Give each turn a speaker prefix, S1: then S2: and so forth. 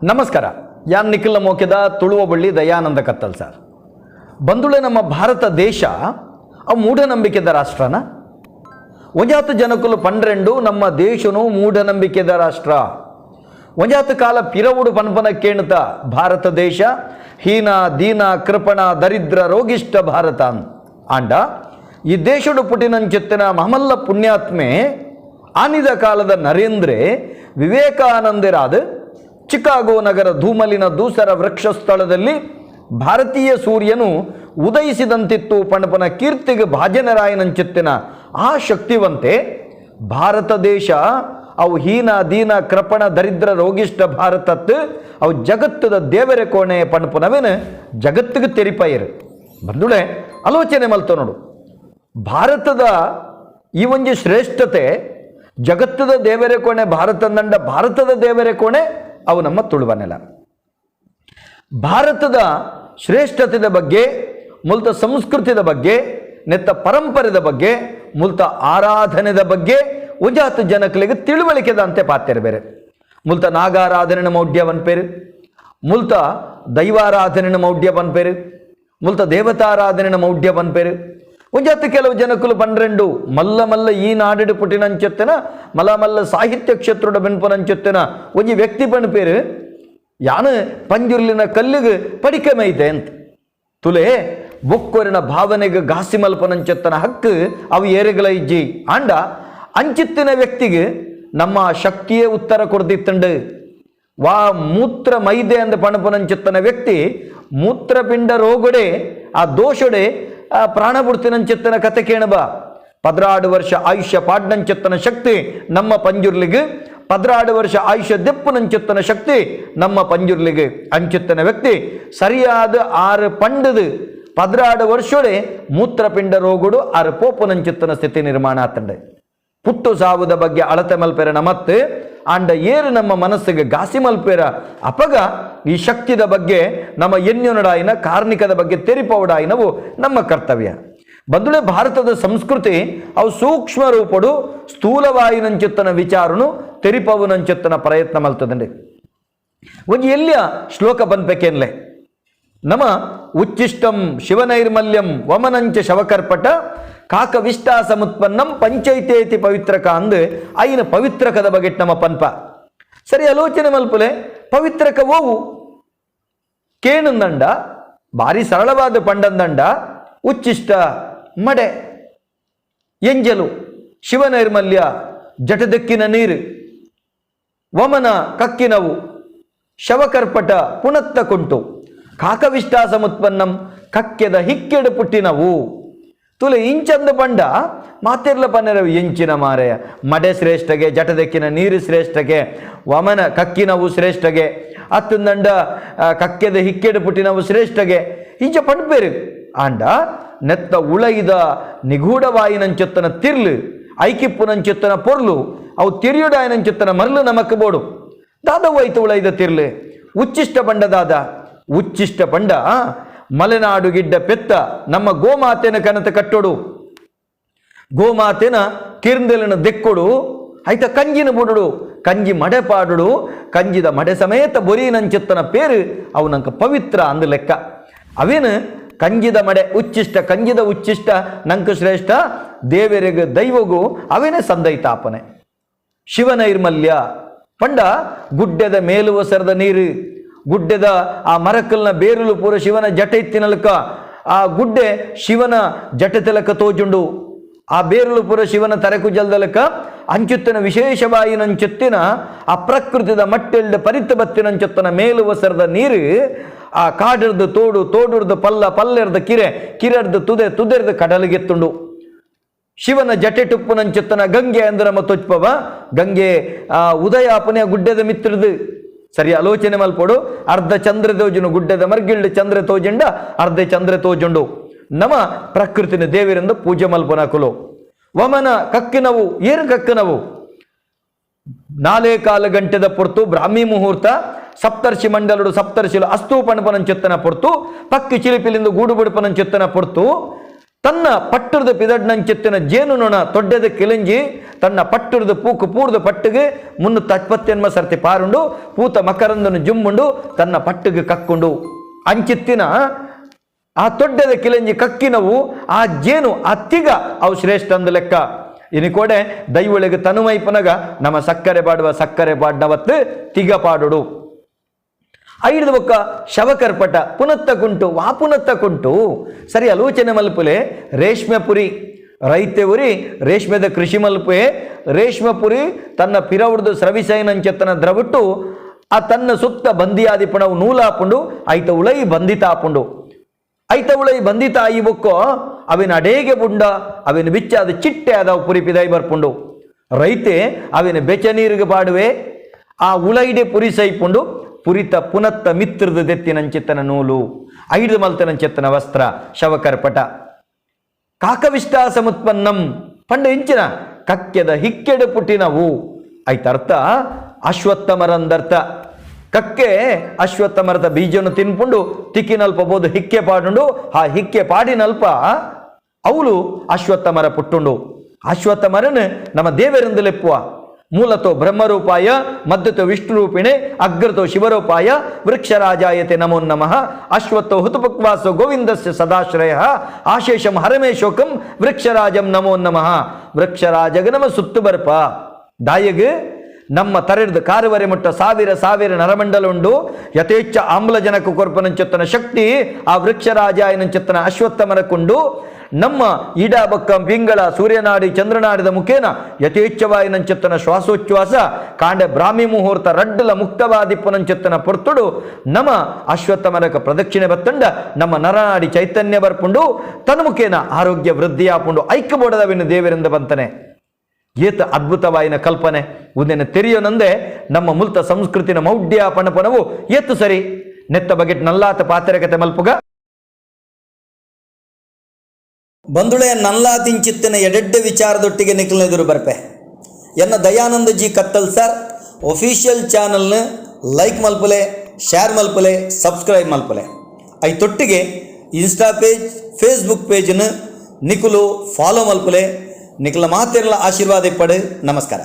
S1: ನಮಸ್ಕಾರ. ಯಾನ್ ನಿಖಿಲ ಮೋಕೆದ ತುಳುವ ಬಳ್ಳಿ ದಯಾನಂದ ಕತ್ತಲ್ ಸರ್. ಬಂಧುಳೆ, ನಮ್ಮ ಭಾರತ ದೇಶ ಅವು ಮೂಢನಂಬಿಕೆದ ರಾಷ್ಟ್ರನ? ಒಂಜಾತ ಜನಕುಲು ಪನ್ರೆಂಡು, ನಮ್ಮ ದೇಶನು ಮೂಢನಂಬಿಕೆದ ರಾಷ್ಟ್ರ. ಒಂಜಾತ ಕಾಲ ಪಿರವುಡು ಪನ್ಪನ ಕೇಣುತ, ಭಾರತ ದೇಶ ಹೀನ, ದೀನ, ಕೃಪಣ, ದರಿದ್ರ, ರೋಗಿಷ್ಠ ಭಾರತ ಅಂದ್. ಆಂಡ ಈ ದೇಶಡು ಪುಟಿನಂಚಿತ್ತಿನ ಮಹಮಲ್ಲ ಪುಣ್ಯಾತ್ಮೆ, ಆನಿದ ಕಾಲದ ನರೇಂದ್ರೆ ವಿವೇಕಾನಂದರಾದ ಚಿಕಾಗೋ ನಗರ ಧೂಮಲಿನ ದೂಸರ ವೃಕ್ಷ ಸ್ಥಳದಲ್ಲಿ ಭಾರತೀಯ ಸೂರ್ಯನು ಉದಯಿಸಿದಂತಿತ್ತು ಪಣಪನ ಕೀರ್ತಿಗೆ ಭಾಜನರಾಯನಂಚಿತ್ತಿನ ಆ ಶಕ್ತಿವಂತೆ ಭಾರತ ದೇಶ ಅವು ಹೀನ, ದೀನ, ಕೃಪಣ, ದರಿದ್ರ, ರೋಗಿಷ್ಠ ಭಾರತತ್ತು, ಅವು ಜಗತ್ತದ ದೇವರ ಕೋಣೆ ಪಣಪನವೇನು ಜಗತ್ತಿಗೆ ತೆರಿಪಾಯಿರು. ಬಂಧುಳೆ, ಆಲೋಚನೆ ಮಲ್ತ ನೋಡು. ಭಾರತದ ಈ ಒಂಜಿ ಶ್ರೇಷ್ಠತೆ, ಜಗತ್ತದ ದೇವರ ಕೋಣೆ ಭಾರತ ನಂಡ, ಭಾರತದ ದೇವರ ಕೋಣೆ ಅವು ನಮ್ಮ ತುಳುವ ನೆಲ. ಭಾರತದ ಶ್ರೇಷ್ಠತೆದ ಬಗ್ಗೆ, ಮುಲ್ತ ಸಂಸ್ಕೃತಿದ ಬಗ್ಗೆ, ನೆತ್ತ ಪರಂಪರೆದ ಬಗ್ಗೆ, ಮುಲ್ತ ಆರಾಧನೆದ ಬಗ್ಗೆ ಒಂಜಾತ ಜನಕಲಿಗೆ ತಿಳುವಳಿಕೆದ ಅಂತೆ ಪಾತ್ಯರು ಬೇರೆ. ಮುಲ್ತ ನಾಗಾರಾಧನೆ ಮೌಢ್ಯ ಪನ್ಪೇರು, ಮುಲ್ತ ದೈವಾರಾಧನೆ ಮೌಢ್ಯ ಪನ್ಪೇರು, ಮುಲ್ತ ದೇವತಾರಾಧನೆ ಮೌಢ್ಯ ಪನ್ಪೇರು. ಒಂಜಾತ ಕೆಲವು ಜನಕುಲು ಪನ್ರೆಂಡು, ಮಲ್ಲ ಮಲ್ಲ ಈ ನಾಡಿಡು ಪುಟಿನಂಚೆತ್ತನ ಮಲ್ಲ ಮಲ್ಲ ಸಾಹಿತ್ಯ ಕ್ಷೇತ್ರದ ಬೆನ್ಪನಂಚೆತ್ತನ ಒಂಜಿ ವ್ಯಕ್ತಿ ಪನ್ಪೇರು, ಯಾನು ಪಂಜುರ್ಲಿನ ಕಲ್ಲಿಗೆ ಪಡಿಕೆ ಮೈತೆ ಅಂತ. ತುಲೆ, ಬೊಕ್ಕೊರಿನ ಭಾವನೆಗೆ ಘಾಸಿ ಮಲ್ಪನಂಚೆತ್ತನ ಹಕ್ಕು ಅವು ಏರೆಗಳ ಇಜ್ಜಿ. ಆಂಡ ಅಂಚಿತ್ತಿನ ವ್ಯಕ್ತಿಗೆ ನಮ್ಮ ಶಕ್ತಿಯೇ ಉತ್ತರ ಕೊಡ್ದಿತ್ತಂಡು. ವಾ ಮೂತ್ರ ಮೈದೆ ಅಂದ ಪಣಪನಂಚಿತ್ತನ ವ್ಯಕ್ತಿ ಮೂತ್ರಪಿಂಡ ರೋಗಡೆ, ಆ ದೋಷಡೆ ಆ ಪ್ರಾಣ ಬುಡ್ತಿನಂಚಿತ್ತನ ಕತೆ ಕೇಣಬ. 12 ವರ್ಷ ಆಯುಷ್ಯ ಪಾಡ್ನಂಚಿತ್ತನ ಶಕ್ತಿ ನಮ್ಮ ಪಂಜುರ್ಲಿಗೆ, 12 ವರ್ಷ ಆಯುಷ್ಯ ದೆಪ್ಪುನಂಚಿತ್ತನ ಶಕ್ತಿ ನಮ್ಮ ಪಂಜುರ್ಲಿಗೆ. ಅಂಚಿತ್ತನ ವ್ಯಕ್ತಿ ಸರಿಯಾದ ಆರು ಪಂಡದು 12 ವರ್ಷೋಡೆ ಮೂತ್ರಪಿಂಡ ರೋಗಡು ಆರು ಪೋಪುನಂಚಿತ್ತನ ಸ್ಥಿತಿ ನಿರ್ಮಾಣ ಆತಂಡೆ. ಪುಟ್ಟು ಸಾವುದ ಬಗ್ಗೆ ಅಳತೆ ಮಲ್ಪೆರ ನಮತ್ತು. ಆಂಡ ಏರು ನಮ್ಮ ಮನಸ್ಸಿಗೆ ಘಾಸಿ ಮಲ್ಪೆರ ಅಪಗ ಈ ಶಕ್ತಿದ ಬಗ್ಗೆ ನಮ್ಮ ಎನ್ಯುನಡಾಯಿನ ಕಾರ್ಣಿಕದ ಬಗ್ಗೆ ತೆರಿಪೌಡಾಯಿನವು ನಮ್ಮ ಕರ್ತವ್ಯ. ಬಂಧುಳೆ, ಭಾರತದ ಸಂಸ್ಕೃತಿ ಅವು ಸೂಕ್ಷ್ಮ ರೂಪಡು ಸ್ಥೂಲವಾಯಿನಂಚಿತ್ತನ ವಿಚಾರನು ತೆರಿಪವುನಂಚಿತ್ತನ ಪ್ರಯತ್ನ ಮಲ್ತದಂడి. ಒಂಜಿ ಎಲ್ಲಿಯ ಶ್ಲೋಕ ಬಂದ್ಬೇಕೇನ್ಲೆ. ನಮ ಉಚ್ಚಿಷ್ಟಂ ಶಿವನೈರ್ಮಲ್ಯಂ ವಮನಂಚ ಶವಕರ್ಪಟ ಕಾಕವಿಷ್ಟಾಸಮುತ್ಪನ್ನಂ ಪಂಚೈತೇತಿ ಪವಿತ್ರಕ ಅಂದು ಐನ ಪವಿತ್ರಕದ ಬಗ್ಗೆ ನಮ್ಮ ಪನ್ಪ. ಸರಿ, ಆಲೋಚನೆ ಮಲ್ಪುಲೆ. ಪವಿತ್ರಕ ಓವು ಕೇಣುಂದಂಡ, ಭಾರಿ ಸರಳವಾದ ಪಂಡಂದಂಡ, ಉಚ್ಚಿಷ್ಟ ಮಡೆ, ಎಂಜಲು, ಶಿವನೈರ್ಮಲ್ಯ ಜಟದಕ್ಕಿನ ನೀರು, ವಮನ ಕಕ್ಕಿನವು, ಶವಕರ್ಪಟ ಪುಣತ್ತ ಕುಂಟು, ಕಾಕವಿಷ್ಟಾಸಮುತ್ಪನ್ನಂ ಕಕ್ಕೆದ ಹಿಕ್ಕೆಡು ಪುಟ್ಟಿನವು. ತುಲೆ, ಇಂಚಂದ ಪಂಡ ಮಾತಿರ್ಲ ಪನ್ನೆರವು, ಎಂಚಿನ ಮಾರೆಯ, ಮಡೆ ಶ್ರೇಷ್ಠಗೆ, ಜಟದಕ್ಕಿನ ನೀರು ಶ್ರೇಷ್ಠಗೆ, ವಮನ ಕಕ್ಕಿನವು ಶ್ರೇಷ್ಠಗೆ, ಅತ್ತಂದಂಡ ಕಕ್ಕೆದ ಹಿಕ್ಕೆಡು ಪುಟ್ಟಿನವು ಶ್ರೇಷ್ಠಗೆ, ಇಂಚ ಪಂಡ್ಪೇರು. ಆಂಡ ನೆತ್ತ ಉಳೈದ ನಿಗೂಢವಾಯಿನಂಚೊತ್ತನ ತಿರ್ಲು, ಐಕಿಪ್ಪುನಂಚೊತ್ತನ ಪೊರ್ಲು, ಅವು ತಿರಿಯುಡಾಯನಂಚೊತ್ತನ ಮರ್ಲು ನಮಕ್ ಬೋಡು. ದಾದವು ಉಳೈದ ತಿರ್ಲು? ಉಚ್ಚಿಷ್ಟ ಬಂಡ ದಾದ? ಉಚ್ಚಿಷ್ಟ ಬಂಡ ಮಲೆನಾಡು ಗಿಡ್ಡ ಪೆತ್ತ ನಮ್ಮ ಗೋಮಾತೆನ ಕನತ ಕಟ್ಟೋಡು. ಗೋಮಾತೆನ ಕಿರ್ಂದೆಲನ ದೆಕ್ಕೊಡು, ಐತ ಕಂಜಿನ ಬುಡುಡು, ಕಂಜಿ ಮಡೆ ಪಾಡುಡು, ಕಂಜಿದ ಮಡೆ ಸಮೇತ ಬೊರಿನಂಚಿತ್ತನ ಪೇರು ಅವು ನಂಕ ಪವಿತ್ರ ಅಂದ ಲೆಕ್ಕ. ಅವೇನು ಕಂಜಿದ ಮಡೆ ಉಚ್ಚಿಷ್ಟ, ಕಂಜಿದ ಉಚ್ಚಿಷ್ಟ ನಂಕ ಶ್ರೇಷ್ಠ. ದೇವರಿಗ ದೈವಗೂ ಅವೇನೇ ಸಂದೈತಾಪನೆ. ಶಿವನೈರ್ಮಲ್ಯ ಪಂಡ ಗುಡ್ಡೆದ ಮೇಲುವಸರದ ನೀರು, ಗುಡ್ಡೆದ ಆ ಮರಕಲ್ನ ಬೇರುಲು ಪೂರ ಶಿವನ ಜಟೆ ಇತ್ತಿನಲ್ಕ, ಆ ಗುಡ್ಡೆ ಶಿವನ ಜಟೆ ತಿಲಕ ತೋಜುಂಡು, ಆ ಬೇರುಲು ಪೂರ ಶಿವನ ತರೆಕು ಜಲ್ದಲಕ. ಅಂಚುತ್ತಿನ ವಿಶೇಷವಾಯಿನಂಚುತ್ತಿನ ಆ ಪ್ರಕೃತಿದ ಮಟ್ಟೆಲ್ದ ಪರಿತ ಬತ್ತಿನಂಚುತ್ತನ ಮೇಲುವಸರದ ನೀರು, ಆ ಕಾಡಿರ್ದು ತೋಡು, ತೋಡುರ್ದು ಪಲ್ಲ, ಪಲ್ಲೆರ್ದ ಕಿರೆ, ಕಿರೆರ್ದು ತುದೆ, ತುದೆರ್ದು ಕಡಲಿಗೆತ್ತುಂಡು. ಶಿವನ ಜಟೆ ಟುಪ್ಪುನಂಚುತ್ತನ ಗಂಗೆ ಅಂದ್ರೆ ನಮ್ಮ ತೊಚ್ಪವ. ಗಂಗೆ ಆ ಉದಯಾಪನೆಯ ಗುಡ್ಡೆದ ಮಿತ್ರದು. ಸರಿ, ಆಲೋಚನೆ ಮಲ್ಪೊಡು. ಅರ್ಧ ಚಂದ್ರ ತೋಜುನು ಗುಡ್ಡೆದ ಮರ್ಗಿಲ್ಡ್, ಚಂದ್ರ ತೋಜುಂಡ ಅರ್ಧ ಚಂದ್ರ ತೋಜುಂಡು. ನಮ ಪ್ರಕೃತಿನ ದೇವರೆಂದು ಪೂಜೆ ಮಲ್ಪನಕುಲು. ವಮನ ಕಕ್ಕಿನವು. ಏರು ಕಕ್ಕಿನವು? ನಾಲೇ ಕಾಲು ಗಂಟೆದ ಪೊರ್ತು, ಬ್ರಾಹ್ಮಿ ಮುಹೂರ್ತ, ಸಪ್ತರ್ಷಿ ಮಂಡಲುಡು ಸಪ್ತರ್ಷಿಲು ಅಸ್ತು ಪಣಪನಂಚೆತ್ತನ ಪೊರ್ತು, ಪಕ್ಕಿ ಚಿಲಿಪಿಲಿಂದು ಗೂಡು ಬುಡುಪನಂಚೆತ್ತನ ಪೊರ್ತು. ತನ್ನ ಪಟ್ಟರದ ಪಿದಡ್ನಂಚಿತ್ತಿನ ಜೇನುನೊಣ ತೊಡ್ಡೆದ ಕಿಲಂಜಿ ತನ್ನ ಪಟ್ಟರದ ಪೂಕು ಪೂರ್ದ ಪಟ್ಟಿಗೆ ಮುನ್ನು ತತ್ಪತ್ತೆನ್ಮ ಸರ್ತಿ ಪಾರುಂಡು, ಪೂತ ಮಕರಂದನು ಜುಮ್ಮುಂಡು, ತನ್ನ ಪಟ್ಟಿಗೆ ಕಕ್ಕುಂಡು. ಅಂಚಿತ್ತಿನ ಆ ತೊಡ್ಡೆದ ಕಿಲಂಜಿ ಕಕ್ಕಿನವು ಆ ಜೇನು ಆ ತಿಗ ಅವು ಶ್ರೇಷ್ಠ ಅಂದ ಲೆಕ್ಕ. ಇನಿ ಕೋಡೆ ದೈವಳಿಗೆ ತನುಮೈಪನಗ ನಮ್ಮ ಸಕ್ಕರೆ ಪಾಡುವ ಸಕ್ಕರೆ ಪಾಡ್ನವತ್ತು ತಿಗ ಪಾಡುಡು. ಐದು ಬೊಕ್ಕ ಶವಕರ್ಪಟ ಪುನತ್ತ ಕುಂಟು ವಾ ಪುನತ್ತ ಕುಂಟು. ಸರಿ ಆಲೋಚನೆ ಮಲ್ಪುಲೆ. ರೇಷ್ಮೆ ಪುರಿ ರೈತೆ ಉರಿ ರೇಷ್ಮೆದ ಕೃಷಿ ಮಲ್ಪೆ. ರೇಷ್ಮೆ ಪುರಿ ತನ್ನ ಪಿರವುಡ್ದು ಸ್ರವಿಸೈನಂచెತ್ತನ ದ್ರವಿಟ್ಟು ಆ ತನ್ನ ಸುತ್ತ ಬಂದಿಯಾದಿಪಣವು ನೂಲಾಪುಂಡು, ಐತ ಉಳೈ ಬಂಧಿತಾಪುಂಡು. ಐತ ಉಳೈ ಬಂಧಿತ ಆಯಿ ಬೊಕ್ಕೋ ಅವಿನ ಅಡೇಗೆ ಬುಂಡ ಅವಿನ ಬಿಚ್ಚ ಅದು ಚಿಟ್ಟೆ ಆದವು ಪುರಿ ಪಿದೈ ಬರ್ಪುಂಡು. ರೈತೆ ಅವಿನ ಬೆಚ ನೀರಿಗೆ ಪಾಡುವೆ, ಆ ಉಳೈಡೆ ಪುರಿ ಸೈಪುಂಡು. ಪುರಿತ ಪುನತ್ತ ಮಿತ್ರದ ದೆತ್ತಿನಂಚಿತ್ತನ ನೂಲು, ಐದು ಮಲ್ತನಂಚಿತ್ತನ ವಸ್ತ್ರ ಶವಕರ್ಪಟ. ಕಾಕವಿಷ್ಟ ಸಮುತ್ಪನ್ನಂ ಪಂಡ ಇಂಚಿನ ಕಕ್ಕೆದ ಹಿಕ್ಕೆಡು ಪುಟ್ಟಿನವು. ಐತರ್ಥ ಅಶ್ವತ್ಥ ಮರಂದರ್ಥ. ಕಕ್ಕೆ ಅಶ್ವತ್ಥ ಮರದ ಬೀಜವನ್ನು ತಿನ್ಪುಂಡು ತಿಕ್ಕಿನಲ್ಪ ಬೋದು ಹಿಕ್ಕೆ ಪಾಡುಂಡು. ಆ ಹಿಕ್ಕೆ ಪಾಡಿನಲ್ಪ ಅವಳು ಅಶ್ವತ್ಥ ಮರ ಪುಟ್ಟುಂಡು. ಅಶ್ವತ್ಥ ಮರನು ನಮ್ಮ ದೇವರೆಂದು ಲೆಪ್ಪುವ. ಮೂಲತೋ ಬ್ರಹ್ಮರೂಪಾಯ, ಮಧ್ಯತೋ ವಿಷ್ಣು ರೂಪಿಣೆ, ಅಗ್ರತೋ ಶಿವರೂಪಾಯ, ವೃಕ್ಷರಾಜಾಯತೆ ನಮೋ ನಮಃ. ಅಶ್ವತ್ಥೋ ಹುತುಪಕ್ವಾಸೋ ಗೋವಿಂದಸ್ಯ ಸದಾಶ್ರಯ, ಆಶೇಷಂ ಹರಮೇ ಶೋಕಂ ವೃಕ್ಷರಾಜಂ ನಮೋ ನಮಃ. ವೃಕ್ಷರಾಜಗ ನಮ ಸುತ್ತು ಬರ್ಪ ದಾಯಗ್ ನಮ್ಮ ತರೆಡ್ದು ಕಾರುವರೆ ಮುಟ್ಟ ಸಾವಿರ ಸಾವಿರ ನರಮಂಡಲ ಉಂಡು. ಯಥೇಚ್ಛ ಆಮ್ಲಜನಕ ಕೊರ್ಪನಂಚೊತ್ತನ ಶಕ್ತಿ ಆ ವೃಕ್ಷರಾಜಾಯನಂಚೊತ್ತನ ಅಶ್ವತ್ಥ ಮರಕ್ಕುಂಡು. ನಮ್ಮ ಇಡ ಬಕ್ಕ ಪಿಂಗಳ ಸೂರ್ಯನಾಡಿ ಚಂದ್ರನಾಡಿದ ಮುಖೇನ ಯಥೇಚ್ಛವಾಯಿನಂಚೊತ್ತನ ಶ್ವಾಸೋಚ್ಛ್ವಾಸ ಕಾಂಡೆ ಬ್ರಾಹ್ಮಿ ಮುಹೂರ್ತ ರಡ್ಡಲ ಮುಕ್ತವಾದಿಪ್ಪನಂಚೊತ್ತನ ಪೊರ್ತುಡು ನಮ ಅಶ್ವತ್ಥ ಮರಕ ಪ್ರದಕ್ಷಿಣೆ ಬತ್ತಂಡ ನಮ್ಮ ನರನಾಡಿ ಚೈತನ್ಯ ಬರ್ಪುಂಡು, ತನ್ನ ಮುಖೇನ ಆರೋಗ್ಯ ವೃದ್ಧಿಯಾಪುಂಡು. ಐಕ್ಯಬೋಡದವಿನ ದೇವರಿಂದ ಬಂತನೆ. ಏತ ಅದ್ಭುತವಾಯಿನ ಕಲ್ಪನೆ ಉದೆನ ತೆರೆಯೋನಂದೆ ನಮ್ಮ ಮುಲ್ತ ಸಂಸ್ಕೃತಿನ ಮೌಢ್ಯ ಪಣಪನವು ಏತು ಸರಿ. ನೆತ್ತ ಬಗೆಟ್ ನಲ್ಲಾತ ಪಾತೆರಕತೆ ಮಲ್ಪುಗ. ಬಂಧುಳೆ, ನಲ್ಲಾತಿಂಚಿತ್ತಿನ ಎಡೆಡ್ಡೆ ವಿಚಾರದೊಟ್ಟಿಗೆ ನಿಖಲ್ನೆದುರು ಬರ್ಪೆ. ಎನ್ನ Dayananda G Kathalsar official ಚಾನಲ್ನ ಲೈಕ್ ಮಲ್ಪಲೆ, ಶೇರ್ ಮಲ್ಪಲೆ, ಸಬ್ಸ್ಕ್ರೈಬ್ ಮಲ್ಪಲೆ. I ತೊಟ್ಟಿಗೆ insta page, Facebook ಪೇಜ್ನ ನಿಕುಲು follow ಮಲ್ಪಲೆ. ನಿಖಲ ಮಾತಿರಲ ಆಶೀರ್ವಾದ ಇಪ್ಪಡು. ನಮಸ್ಕಾರ.